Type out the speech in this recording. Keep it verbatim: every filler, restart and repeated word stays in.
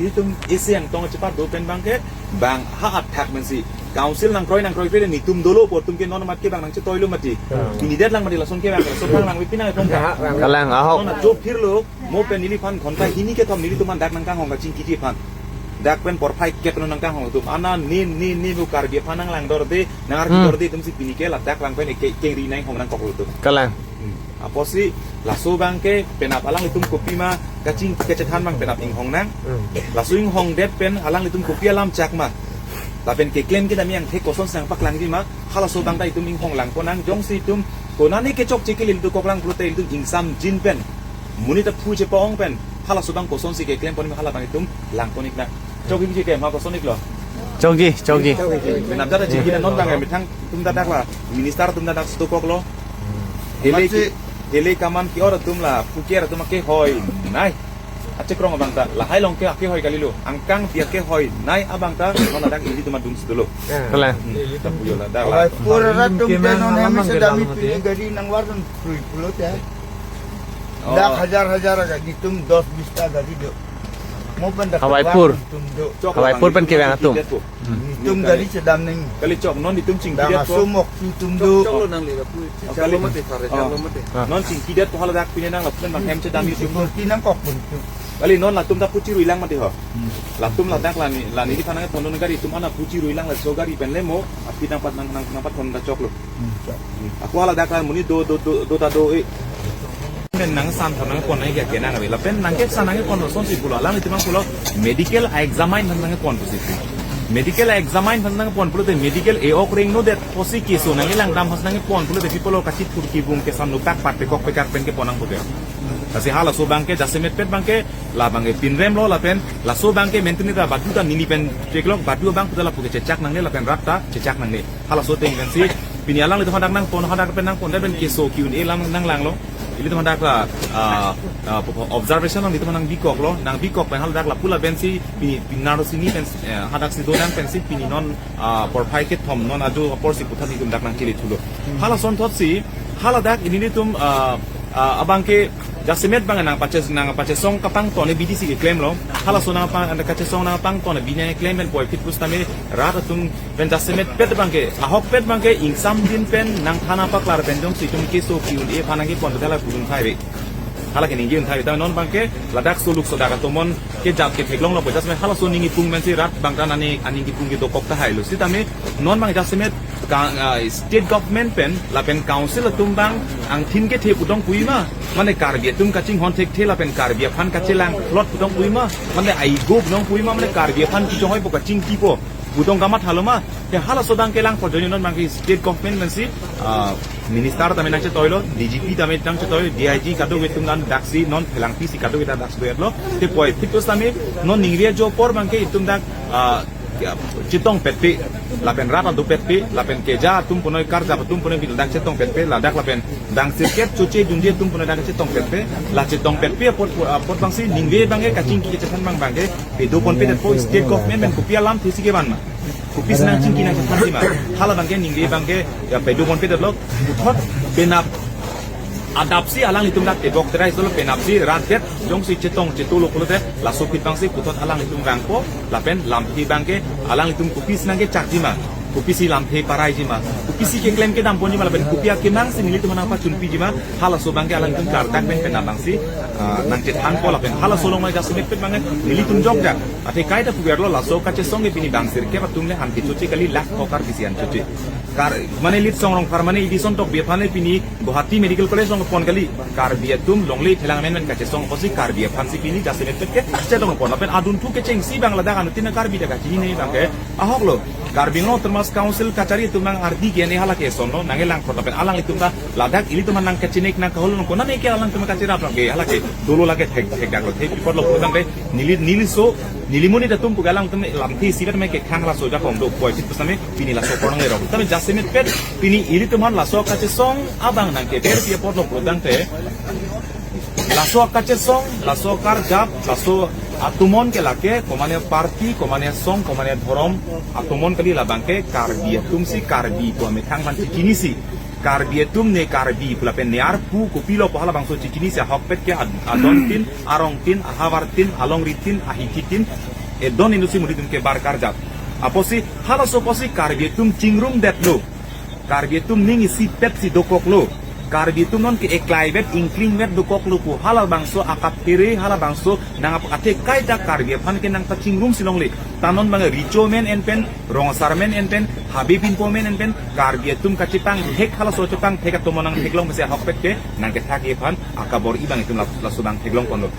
Itum isi angtong chepado pen abangke bang ha athak pensi council nangkroi nangkroikre netum dolo pu atum ke non amat ke bang nangchetoilo mati. Hmm. Pini det lang mati lason ke bang lason thang lang pina epong ka. Kalang ahok. Non ajo phirlo mo pen neliphan ghonta hini kethom nelitum aphan dak nangkanghong kachingkiji aphan. Dak pen porphai kep nangkanghong atum. Ana ne ne ne bu Karbi aphan nanglangdorde, nangarjudorde atumsi pini ke ladak lang pen ke kengri nanghong nangkoklo atum. Kalang. Hmm. Apotsi laso abangke penap alanglitum kopima kaching kachethan abang penap inghong nang. Hmm. Laso inghongdet pen alanglitum kopi alam chak ma. Lapen keklem kedam angthek kosonsi nangpaklangji ma. Halaso abang ta itum inghong langpo nang jongsi itum konane kechokche ke ilitum koklang pulote ilitum ingsamjin pen. Monit aphu chepa-ong pen. Halaso abang kosonsi keklem pon ma hala abang itum langpon ik nang. Chokji ke ma koson iklo. Chokji, chokji. Penap jata chingki na non abang methang atum ta dak la minister atum ta dak stokoklo. Hele ki, Mati. Hele kaman ki-or atum la, puker atum akehoi nai. Achekrong abang ta, lahai along ke akehoi kalilo. Angkang dia akehoi nai abang ta, non ladak ilitum adung si dolo. Kalang. Hmm, ta puyo ladak la. Awai pura atum ke non hemi sedami pini gari nangvardun krui pulote. Oh. Dak hajar hajar gari, itum dos bis ta gari do. Mo pen dak Hawaipur. Itum do. Chok Hawaipur abang pen itum kevang atum. Itum gari chedam nang. Kali chok, non itum chingki. Dak det ko. Asomok itum do. Choklo nang le, pu. Oh, kali. Chalo mati, sare, oh. Chalo mati. Ah. Non chingki det ko hala dak pini nang lapen bang hem chedam itum. Security nangkok pun itum. Kali non latum ta puchi ruilang mati ho. Hmm. Latum ladak lani, lani di panang pondon gari itum ana puchi ruilang laso gari pen le mo, api nangpat nang, nang, nangpat pon ta choklo. Hmm, chok. Ako hala dak la monit do, do, do, do ta do e. Pen nangsan thon nangpon nang ke kenang ave. Lapen nangkesan nangpon lo sonsi pulo. Alanglitum pulo medical examine thon nangpon pusi. Medical examine thon nangpon pulote medical e-ok rengnodet pusi keso nangkelang dam hos nangpon pulote pi pulo kachithur kibung kesan nuktak pat pekok pekak pen kepon nang pulote. Lasi halaso abangke jasemet pet abangke la abangke pinremlo lapen laso abangke menteni ta badu ta nini pen cheklok badu abang puta lapu ke chechak nangne lapen rat ta chechak nangne. Halaso ateng pensi pini alanglitum hadak nangpon hadak pen nangpon pen keso ki-un-e alam nanglanglo. Ilitum hadak la, ah, ah, observation nanglitum nang bikoklo, nang bikok pen haladak lapu lapensi pini pinaro sini pen, eh, hadak si donang pensi pini non, ah, porphai kethom non ajo aporsi puthot itum dak nangkele thulo. Halason thotsi haladak ilitum, ah, ah, abangke jasemet abang nangpache nangpachesong kapangton abidi si keklemlo. Halaso nangpang kachesong nangpangton abidi nangklem pen puvoiphit pusitame rat atum pen jasemet pet abangke, ahok pet abangke ingsamjin pen nangthana paklar pen jongsi itum keso ki-un-e aphan nangkepon hala pudun thai ave. Hala ke ningje un thai ave. Tame non abangke ladak soluk sodak atomon kejat ketheklonglo pu jasemet halaso ning ipung pensi rat abang ta nani aning ipung kedokok tahailo. Sitame non abang jasemet ka, ah, state government pen lapen council atum abang angthin kethe pudong puima, mane Karbi atum kachinghon thekthe lapen Karbi aphan kachelang plot pudong puima, mane aigo pudong puima, mane Karbi aphan kechonghoipo kachingkipo pudong kamathalo ma. Te halaso abangke lang porjoni non abangke state government pensi, ah, minister tame nangchetoilo, D G P tame nangchetoilo, D I G kadokave atum dan daksi non phelangpi si kadokave ta daksi do-etlo. Te puvoiphit pusitame non ningri ajo apor abangke itum dak, ah, chetongpetpe, lapen rat adopetpe, lapen keja atum punoi karjap atum punoi bil dak chetongpetpe, ladak lapen dangsirkep choche dunje atum punoi dak chetongpetpe, la chetongpetpe apot, apot abangsi ningve abangke kachingki kachethan abang abangke, pedoponpedetpo state government pen kopi alamthe si kevan ma. Kopisi nangchingki nangchethanji ma. Hala abangke ningve abangke, ya pedoponpedetlo, puthot penap adapsi alanglitum dak tebok terai solo penapsi rat det jongsi chetong chetolo pulote laso aphi abangsi puthot alanglitum vangpo lapen lamthe abangke alanglitum kopisi nangkechakji ma, kopisi lamthe paraiji ma, kopisi keklem kedam ponji ma lapen kopi akemangsi nelitum aphan nangpachunpiji ma, halaso abangke alanglitum klardak pen penap abangsi, ah, nangchethanpo lapen halaso along ma jasemet pet abangke nelitum jokjak. Athe kaita puverlo laso kachesong ke pini dangsirkep atum le han kechoche kali lakh thok Karbi si han choche. Kar, mane Litsong Rongphar mane Edison Tokbi aphan le pini Guwahati Medical College along pon kali. Karbi atum longle thelang amen men kachesong apotsi Karbi aphansi pini jasemet pet ke chetong pon lapen adunthu kechengsi abang ladak anuttin a-Karbi ta kachini nai abangke ahoklo. Karbi Anglong Autonomous Council kachari atum nang ardi ke ne hala ke sonlo nangkelang phot lapen alanglitum ta ladak ilitum aphan nangkachinek nangkahol nang konane ke alanglitum kacherap lake hala ke dolo lake thek thekdaklo thek pipotlo putangte neli, neliso, neli monit atum pu alanglitum lamthe isi rat me kekhang laso ajakong do puvoiphit pusitame pini laso apor nanglerok. Tame jasemet pet pini ilitum aphan laso kachesong abang nangkeberpi apotlo putangte laso kachesong, laso karjap, laso atomon ke lake, komane party, komane song, komane dhorom, atomon kali labangke, Karbi atumsi, Karbi pu amethang aphan chichinisi. Karbi atum ne Karbi pu lapen ne arpu kopilo pu halabangso chichinisi ahokpet ke ad-, adontin, arongtin, ahavartin, alongritin, ahikitin, edon inusi muditum ke bar karjap. Apotsi, halaso apotsi Karbi atum chingrumdetlo. Karbi atum ning isipet si dokoklo. Karbi atum non ke eklaivet, ingklingvet dokoklo pu halabangso akaphere, halabangso nang ap-, athe kaita Karbi aphan ke nangpachingrum si longle. Ta non bang Richo men en pen, Rongsar men en pen, Habe Pinpo men en pen, Karbi atum kachepangthek, halaso chepangthek atum nangtheklong pensi ahokpet ke nangkethak aphan akabor-i bang itum la-, laso bang theklongponlo.